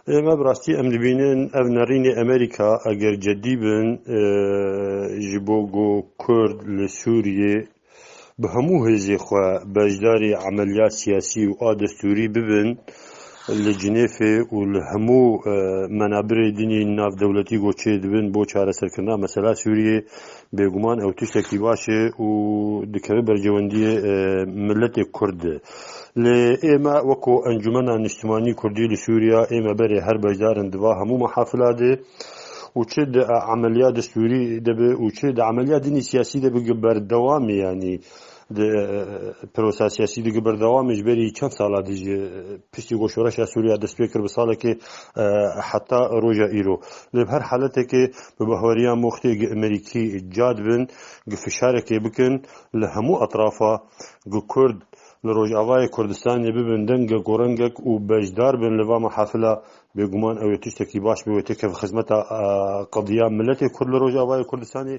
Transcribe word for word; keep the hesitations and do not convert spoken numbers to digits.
Ême bi rastî em dibînin ev nerînê Amerîka eger cedî bin, e, ji bo ku Kurd li Sûriyê bi hemû hêzê xwe beşdarî emeliyat siyasî û a destûrî bibin li Cinêfê û li hemû, e, menabirê dinî navdewletî ku çê dibin bo çareserkirina mesela Sûriyê, bêguman ew tiştekî baş e û dikeve bercewendiyê, e, miletê Kurd de. Lê ême weko Encûmena Niştimanî Kurdî li Sûriya ême berê her beşdar in di va hemû mehafila de û çi di emeliya destûrî de be û çi di emeliya dinî siyasî de be, gi berdewamî, yanî di, e, prosa siyasî de gi berdewamî ji berî çend sala dijî, e, piştî ku şoreşa Sûriya dest pê kir bi salekê, e, heta roja îro. Lê bi her haletekê bi bahweriya moxtê gi Amerîkî ca dibin, gi fişarekê bikin li hemû etrafa, gi Kurd li Rojavayê Kurdistanê bibin dengek û rengek û beşdar bin li va mehafila, bêguman ew ê tiştekî baş be, wê têkeve xizmeta, e, qediya miletê Kurd li Rojavayê Kurdistanê.